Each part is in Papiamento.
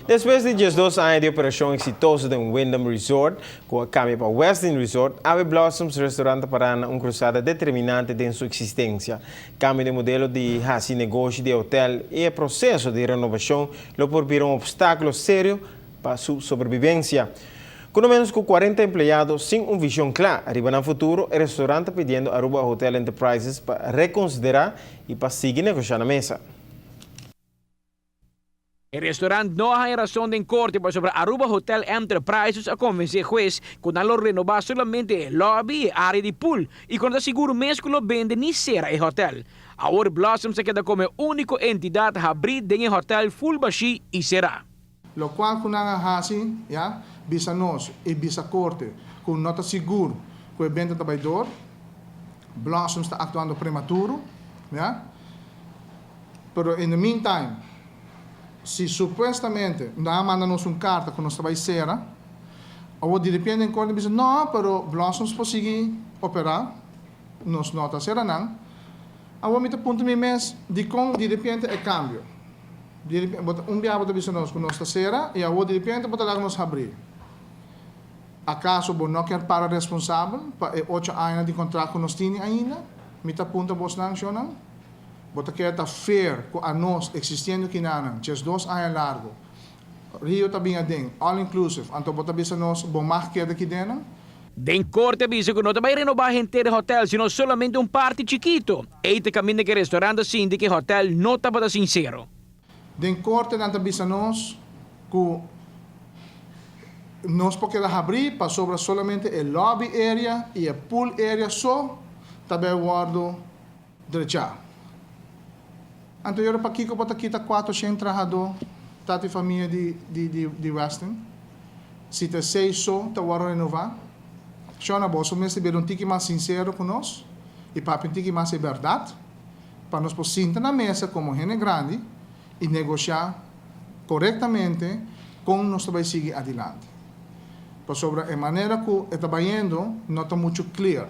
Despues di 12 aña di operacion exitoso den Wyndham Resort, cu a cambia pa Westin Resort, awe Blossoms Restaurant ta para na un cruzada determinante den su existencia. Cambio di modelo di haci negoshi di hotel y e proceso di renovacion lo por bira un obstaculo serio pa su sobrevivencia. Cu no menos cu 40 empleado sin un vision cla riba nan futuro, e restaurant ta pidiendo Aruba Hotel Enterprises pa reconsidera y pa sigui negocia na mesa. E restaurant no a haya rason den corte pasobra Aruba Hotel Enterprises a convence hues cu nan lo renoba solamente e lobby y e area di pool y cu no ta sigur mes cu lo bende ni cera e hotel. Awor Blossoms a keda como e unico entidad habri den e hotel full bashi y cera. Locual cu nan a haci, ya, bisa nos y bisa corte cu no ta sigur cu e benta ta bay door. Blossoms ta actuando prematuro, ya. Pero in the meantime, si supuestamente nan a manda nos un carta cu nos ta bay cera, awor di repente den corte bisa, no, pero Blossoms por sigui opera, nos no ta cera nan. Awor mi ta puntra mi mes, dicon di repente e cambio? Di repente, bo ta, un biaha bo ta bisa nos cu nos ta cera y awor di repente bo ta laga nos habri. Acaso bo no kier para responsabel pa e ocho añanan di contract cu nos tini ainda? Mi ta puntra bosnan, shownan. Bo ta kere ta fair cu anos existiendo kinanan 12 aña largo. Rio ta bin aden, all inclusive, anto bo ta bisa nos bo mag keda kidenan? Den corte a bisa cu no ta bay renoba henter e hotel sino solamente un parti chikito. Ey ta caminda cu e restaurant ta sinti cu e hotel no tabata sincero. Den corte nan ta bisa nos cu nos por keda habri pasobra solamente e lobby area y e pool area so ta bay wordo drechá. Anto yora pakiko bo ta kita 400 trahadó tati famia di di di di Westin? Si ta esei so ta wòrdu renová? Shona, boso mester bira un tiki mas sinsero ku nos i papia un tiki mas e bèrdat pa nos por sinta na mesa komo hende grandi i negoshá korektamente kon nos ta bai sigui adilanti. Pasobra e manera ku e ta bayendo no ta muchu clear.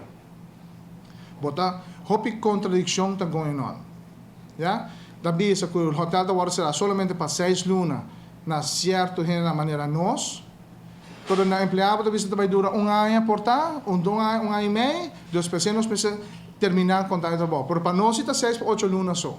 Bo ta hopi contradiccion ta going on. Ya? Ta bisa cu hotel ta wordo cera solamente pa seis luna na cierto hendenan manera nos. Pero na empleado ta bisa ta bay dura un aña por ta, un dos aña, un aña y mei, dus p'esey nos mester termina conta e trabao. Pero pa nos si ta 6 pa 8 luna so.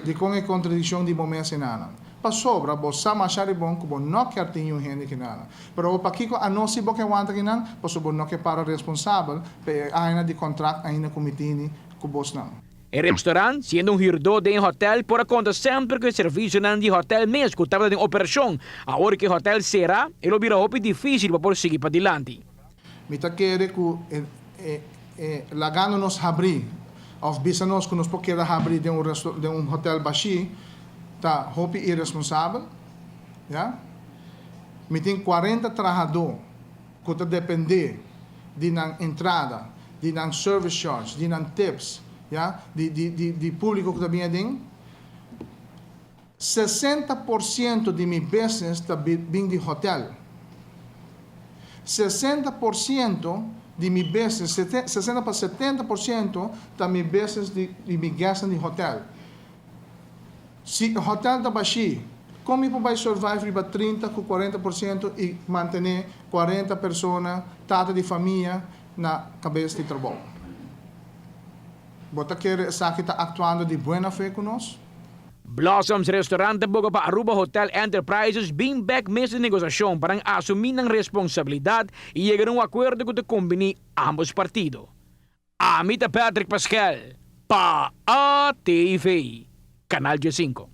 Dicon e contradiccion di bo mes enanan? Pasobra bo sa masha ribon cu bo no kier tin un hende kinanan. Pero pakiko anos si bo ke wanta kinan, pasobra bo no ke para responsabel pa e aña di contract ainda cu mi tini cu bosnan. E restaurant, siendo un huurdo den hotel, por a conta semper cu e servicionan di hotel mes cu tabata den operacion. Awor cu e hotel cera, e lo bira hopi dificil pa por sigui padilanti. Mi ta kere cu e lagando nos habri, of bisa nos cu nos por keda habri den un hotel bashi, ta hopi irresponsabel, ja? Mi tin 40 trahador cu ta depende di nan entrada, di nan service charge, di nan tips, ja? Di publico cu ta bin aden. 60% di mi business ta bin di hotel. 60% di mi business, 60 pa 70% ta mi business di mi guest di hotel. Si hotel ta bashi, con mi por survive riba 30 cu 40% y mantene 40 persona, tata di famia, na cabes di trabou? Bo ta kere esaki ta actuando di buena fe cu nos? Blossoms Restaurant ta boga pa Aruba Hotel Enterprises bin back mes di negociacion pa asumi nan responsabilidad y yega na un acuerdo cu ta combini ambos partido. Ami ta Patrick Pascal, pa ATV, Canal 5.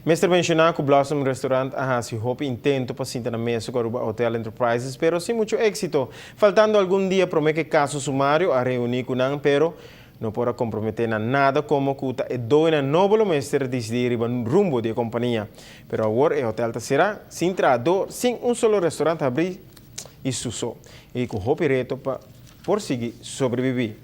Mester menciona cu Blossom Restaurant a haci hopi intento pa sinta na mesa cu Aruba Hotel Enterprises, pero sin mucho exito. Faltando algun dia prome cu e caso sumario a reuni cu nan, pero no por a compromete na nada como cu ta e doño nobo lo mester dicidi riba rumbo di compania. Pero awor e hotel ta cera, sin trahador, sin un solo restaurant habri y suso. Y cu hopi reto pa por sigui sobrevivi.